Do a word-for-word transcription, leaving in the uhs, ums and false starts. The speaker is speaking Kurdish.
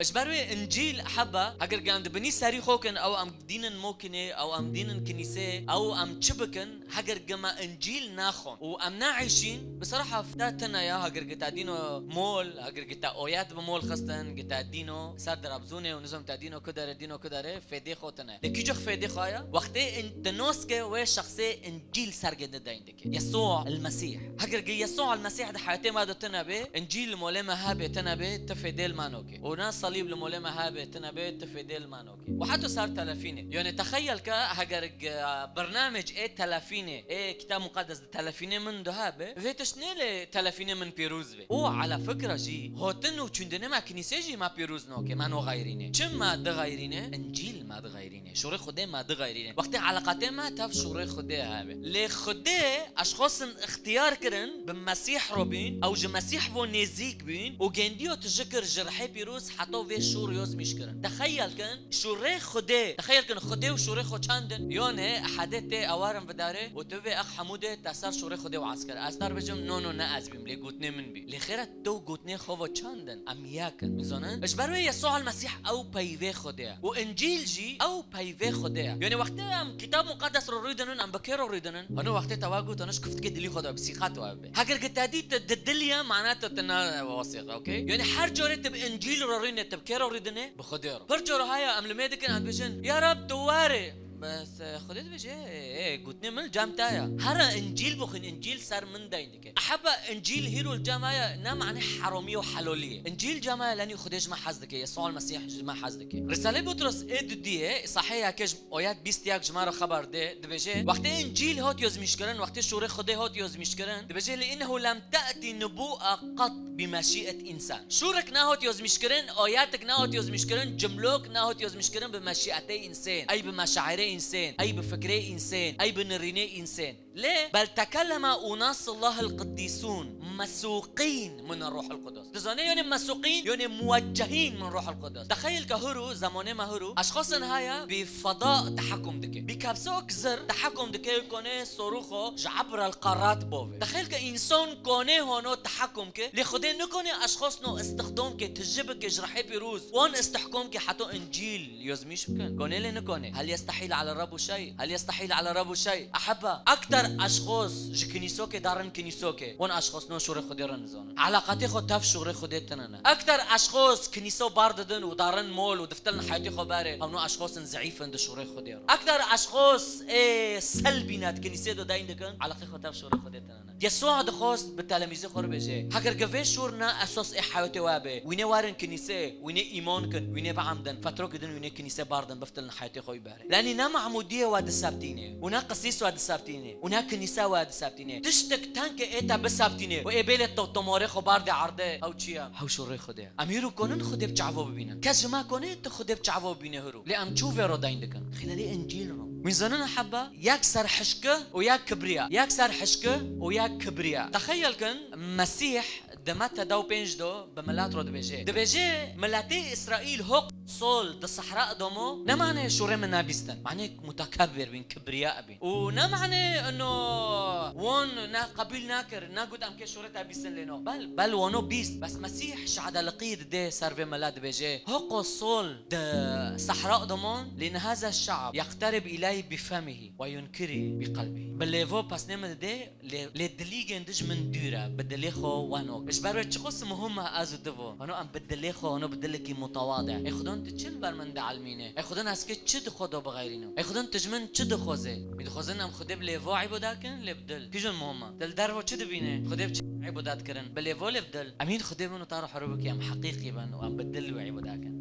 Ji ber wê Încîl heba, heger em di binî serî xwe kin, ew em dînin mokinê, ew em dînin kinîsê, ew em çi bikin, heger gima Încîl naxwin û em naîşîn, bi seraha fida tune ya, heger gita dîno mol, heger gita oyet bi mol xistin, gita dîno ser Trabzonê û nizam ta dîno kudere, dîno kudere, fêdê xwe tune. Lê kî cix fêdê xwe ya? Wextê in-, di noske wê şexsê Încîl sergê dideyndê. Yesû el-Mesîh. Heger gi Yesû el-Mesîh di heyatê me de tune bê, Încîl li molê me hebe tune bê, ti fêdê li me noke. Û na salîb li molê me hebe tune bê, ti fêdê li me noke. Û heta ser telefînê. Yani texeyel ke heger gi bernamec ê telefînê, ê Kitab Muqaddes di telefînê min de hebe, vê tişt nê lê telefînê min pîroz bê. Û ala fikra jî, hotin û çûndinê me kinîsê jî me pîroz noke, me noxeyrîne. Çi me dixeyrîne? Încîl me dixeyrîne. Şûrê Xwedê me dixeyrîne. Wextê eleqatê me tev şûrê Xwedê hebe. Lê Xwedê eşxosin ixtiyar kirin bi Mesîh re bîn, ew ji Mesîh vo nêzîk bîn û gendiyo tijikir ji rihê pîroz heta vê şûr yozmîş kirin. Texeyel kin şûrê Xwedê, texeyel kin Xwedê û şûrê xwe çandin, yone ehedê tê ewarin vidarê û tu bê ex hemû dê te ser şûrê Xwedê waz kir. Ez dar bêjim, no, no, ne ez bîm, lê gotinê min bî. Lê xêra tu gotinê xwe ve çandin, em yek in. Bizanin? Ji ber wê Yesû el-Mesîh ew peyvê Xwedê ye. Û Încîl jî ew peyvê Xwedê ye. Yani wextê em Kitab Muqaddes re rûdinin, em bi kê re rûdinin? Hano wextê te wa got, hano ji kiftikê dilî xwe de bi sîqat we bibe. Heger ki te dî tu di dilî ye, mana tu, tu ne wasiq, okey? Yani her carê tu bi Încîl re rûne, tu bi kê re rûdine? Bi Xwedê re. Pir cara haya em li me dikin, em dibêjin, ya Rab, tu were. Bes, e, Xwedê dibêje, ê, ê, gotinê min li cem te ye. Here Încîl bixwîn, Încîl ser min deyn dike. Eheba Încîl hîro li cem me ye, ne manê heramiyê û heloliyê. Încîl cem me ye, lenî Xwedê ji me hez dike, Yesû el-Mesîh ji me hez dike. Risalê Butros ê dudiyê, sahê yekê ji oyet bîst yek ji me re xeber dê, dibêje, wextê Încîl hat yozmîşkirin, wextê şûrê Xwedê hat yozmîşkirin, dibêje, "Li innehu lem te'ti nubu'a qat bi meşî'et insan." Şûrek nehot yozmîşkirin, oyetek nehot yozmîşkirin, cimlok nehot yozmîşkirin bi meşîetê însên, ey bi meşairê însên, ey bi fikrê însên, ey bi nirînê însên. Lê bel tekelleme unasullah el-qidîsûn mesûqîn min Ruhul Qudus. Dizane yani mesûqîn, yani muweccehîn min Ruhul Qudus. Texeyil ke huru, zamanê me huru, eşxasên haya bi feda tehakum dike. Bi kepsok zir tehakum dike, konê sorûxo ji ebr el-qarat bove. Texeyil ke însan konê hono tehakum ke, lê Xwedê nikone eşxasno istixdam ke, tiji bike ji rehê pîroz. Wan istihkam ke heta Încîl yozmîş bikin. Konê lê nikone. Hel yestehîl ala Rebu şey? Hel yestehîl ala Rebu şey? Eheba, ekter eşxos ji kinîsokê darin kinîsokê. Wan eşxosno şûrê Xwedê re nizanin. Eleqatê xwe tev şûrê Xwedê tine ne. Ekter eşxos kinîso bar didin û darin mol û diftilin heyatê xwe berê. Hewno eşxosin zeîfin di şûrê Xwedê re. Ekter eşxos ê selbî ne di kinîsê de deyn dikin. Eleqê xwe tev şûrê Xwedê tine ne. Yesûa dixwest bi telemîzê xwe re bêje, heger ke vê şûr ne esas ê hewtê we be, wînê werin kinîsê, wînê îman kin, wînê biemdin, fetrokê din wînê kinîsê bardin, biftilin heytê xwe wî berê. Lenî ne Mehmûdiyê we disebtînê, û ne qisîs we disebtînê, û ne kinîse we disebtînê. Tiştek tenke ê te bisebtînê, û ê bêlê to tomorê xwe bardê erdê, ew çi ye? Hew şûrê Xwedê ye. Em hîro konin Xwedê bi çavo bibînin. Kes ji me konê tu Xwedê bi çavo bibîne hiro. Lê em çû vê ro deyn dikin? Xîlelê Încîl ro. Wîn zanine heba, yek ser hişki û yek kibriya. Yek ser hişki û yek kibriya. Texeyel kin, Mesîh di Mete dew pênc do bi milet ro dibêje. Dibêje, miletê Îsraîl hok sol di sehra domo, ne mane şûrê min nebîstin. Mane mutekebir bîn, kibriya bîn. Û ne mane ino wan ne qebîl nakir, negot em kê şûrê te bîstin lê no. Bel, bel wano bîst. Bes Mesîh şehadeliqî dide ser vê milet dibêje. Hoko sol di sehra domon, lê nihaza şe'b yeqterib îleyhi bi femihî we yunkirî bi qelbî. Bi lêvo pesnê min dide, lê, lê dilîgên dij min dûr e, bi dilê xwe weno. Ji ber wê çiqas muhim e ez û divo. Hano em bi dilê xwe, hano bi dilekî mutewade. Ê Xudan tu çi li ber min dielmîne? Ê Xudan ez kê çi di xwe de bixeyrînim? Ê Xudan tu ji min çi dixwaze? Min dixwazin em Xwedê bi lêvo îbodat kin, lê bi dil. Kîjan muhim e? Tu li dervo çi dibîne? Xwedê bi çi îbodat kirin? Bi lêvo lê bi dil. Em hîn Xwedê min û te re hiro bike, em heqîqî bin û em bi dil wê îbodat kin.